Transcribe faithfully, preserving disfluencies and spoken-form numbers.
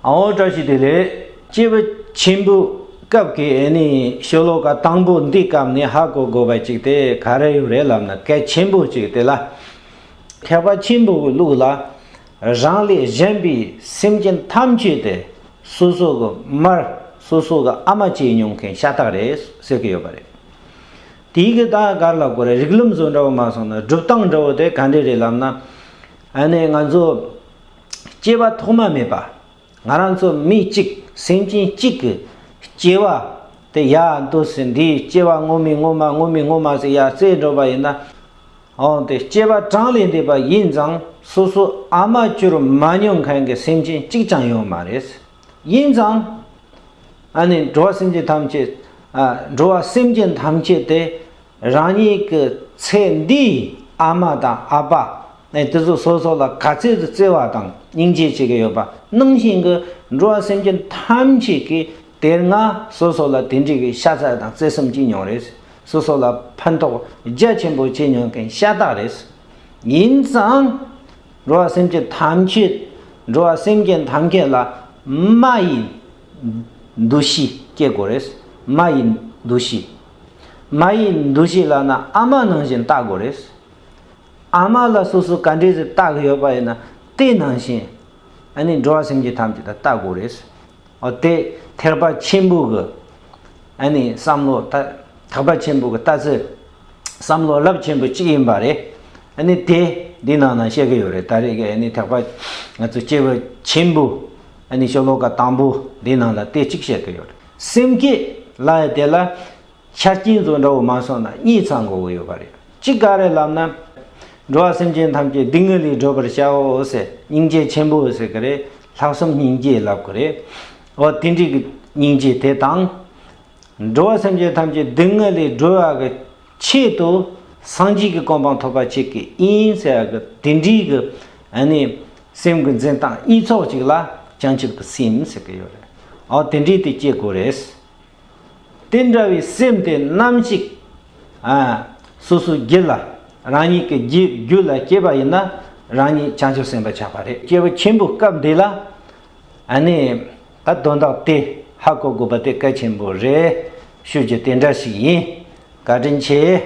ཨའོ། བཀྲ་ཤིས་བདེ་ལེགས། སྐྱེས་བུ་ཆེན་པོའི་སྐབས་ཀྱི་ཨ་ནི་ཤོ་ལོ་ཀ་དང་པོ་འདི་སྐབས་ནས་ཧ་གོ་དགོས་པ་ཅིག་དེ་ག་རེ་ཡོད་རེད་ལབ་ན། གལ་ཆེན་པོ་ཅིག་དེ་ལ། ཐེག་པ་ཆེན་པོ་གི་ལུགས་ལ། རང་ལས་གཞན་པའི་སེམས་ཅན་ཐམས་ཅད་དེ་སོ་སོ་གི་མར། སོ་སོ་གི་ཨ་མ་བྱས་མྱོང་མཁན་ཤ་སྟག་རེད་ཟེར་གི་ཡོད་པ་རེད། དེའི་གི་ད་ག་རེ་ལབ་དགོས་རེད། རིགས་ལམ་བཟོ་འདྲ་བོ་མ་སོང་ན་སྒྲུབ་སྟངས་འདྲ་བོ་དེ་ག་འདྲ་རེད་ལབ་ན། ཨ་ནི་ང་ཚོ་སྐྱེ་བ་ཐོག་མ་མེད་པ། ང་རང་ཚོ་མི་གཅིག་སེམས་ཅན་གཅིག་གི་སྐྱེ་བ་དེ་ཡར་འདུག་སེ། འདིའི་སྐྱེ་བ་སྔོན་མའི་སྔོན་མ། སྔོན་མའི་སྔོན་མ་ཟེར་ཡར་བརྩིས་འགྲོ་བ་ཡིན་ན། འོ་དེ་སྐྱེ་བ་གྲངས་ལས་འདས་པ་ཡིན་ཙང་སོ་སོ་ཨ་མ་གྱུར་མ་མྱོང་མཁན་གྱི་སེམས་ཅན་གཅིག་ཀྱང་ཡོད་མ་རེད། ཡིན་ཙང་། ཨ་ནི་འགྲོ་བ་སེམས་ཅན་ཐམས་ཅད། ཨ། འགྲོ་བ་སེམས་ཅན་ཐམས་ཅད་དེ་རང་ཉིད་ཀྱི་ཚེ་འདིའི་ཨ་མ་དང་ཨ་ཕ། ཨ། དེ་ཚོ་སོ་སོ་ལ་ག་ཚོད་ཅིག་བརྩེ་བ་དང་སྙིང་རྗེ་བྱེད་ཀྱི་ཡོད་པ་ནང་བཞིན་གྱི། འགྲོ་བ་སེམས་ཅན་ཐམས་ཅད་ཀྱིས་དེ་སྔ་སོ་སོ་ལ་དེ་འདྲའི་གི་ཤ་ཚ་དང་བརྩེ་སེམས་སྐྱེས་མྱོང་རེད། སོ་སོ་ལ་ཕན་ཐོགས་རྒྱ་ཆེན་པོ་བྱེད་མྱོང་མཁན་ཤ་སྟག་རེད། ཡིན་ཙང་། འགྲོ་བ་སེམས་ཅན་ཐམས་ཅད། འགྲོ་བ་སེམས་ཅན་ཐམས་ཅད་ལ་མ་ཡི་འདུ་ཤེས་སྐྱེ་དགོས་རེད། མ་ཡི་འདུ་ཤེས། མ་ཡི་འདུ་ཤེས་ལབ་ན་ཨ་མ་ནང་བཞིན་བལྟ་དགོས་རེད། ཨ་མ་ལ་སོ་སོ་ག་འདྲས་ཟིག་བལྟ་གི་ཡོད་པ་ཡིན་ན་དེ་ནང་བཞིན། ཨ་ནི་འགྲོ་བ་སེམས་ཅན་ཐམས་ཅད་ལ་བལྟ་དགོས་རེད། འོ་དེ་ཐེག་པ་ཆེན་པོ་གི་ཨ་ནི་བསམ་བློ། ད་ཐེག་པ་ཆེན་པོ་གི་ལྟ་ཚུལ། བསམ་བློ་རླབས་ཆེན་པོ་གཅིག་ཡིན་པ་རེད། ཨ་ནི་དེ་འདི་ནང་ན་བཤད་གི་ཡོད་རེད། ད་རེས་ཀྱི་ཨ་ནི་ཐེག་པ། ང་ཚོ་སྐྱེས་བུ་ཆེན་པོ། ཨ་ནི་ཤོ་ལོ་ཀ་དང་པོ་འདི་ནང་ལ་དེ་གཅིག་བཤད་གི་ཡོད་རེད། སེམས་བསྐྱེད་ལབ་ཡ་དེ་ལ། ཆ་རྐྱེན་ཚོ་འདྲ་བོ་མ་སོང་ན་གཉིས་ཚང་དགོས་ཀྱི་ཡོད་པ་རེད། གཅིག་ག་རེ་ལབ་ན། འགྲོ་བ་སེམས་ཅན་ཐམས་ཅད་སྡུག་བསྔལ་ལས་སྒྲོལ་བར་བྱའོ་ཟེར། སྙིང་རྗེ་ཆེན་པོ་ཟེར་གི་རེད། ལྷག་བསམ་སྙིང་རྗེ་ལབ་གི་རེད། འོ་དེ་འདྲའི་གི་སྙིང་རྗེ་དེ་དང་། འགྲོ་བ་སེམས་ཅན་ཐམས་ཅད་སྡུག་བསྔལ་ལས་སྒྲོལ་བ་གི་ཆེད་དུ་སངས་རྒྱས་ཀྱི་གོ་འཕང་ཐོབ་པ་བྱེད་ཀྱི་ཡིན་ཟེར་ཡ་གི་དེ་འདྲའི་གི་ཨ་ནི་སེམས་ཀྱི་འཛིན་སྟངས་གཉིས་ཚོགས་གཅིག་ལ་བྱང་ཆུབ་ཀྱི་སེམས་ཟེར་གི་ཡོད་རེད། འོ་དེ་འདྲའི་དེ་སྐྱེ་དགོས་རེད། དེ་འདྲ་བའི་སེམས་དེ་ནམ་ཞིག་ཨ། སོ་སོའི་རྒྱུད་ལ། རང་ཉིད་ཀྱི་རྒྱུད་རྒྱུད་ལ་སྐྱེས་པ་ཡིན་ན་རང་ཉིད་བྱང་ཆུབ་སེམས་དཔའ་ཆགས་པ་རེད། སྐྱེས་བུ་ཆེན་པོའི་སྐབས་འདི་ལ། ཨ་ནི་ད་དོན་དག་དེ་ཧ་གོ་དགོས་པ་དེ་གལ་ཆེན་པོ་རེད། ཞུ་རྒྱུ་དེ་འདྲ་ཞིག་ཡིན། བཀའ་དྲིན་ཆེ།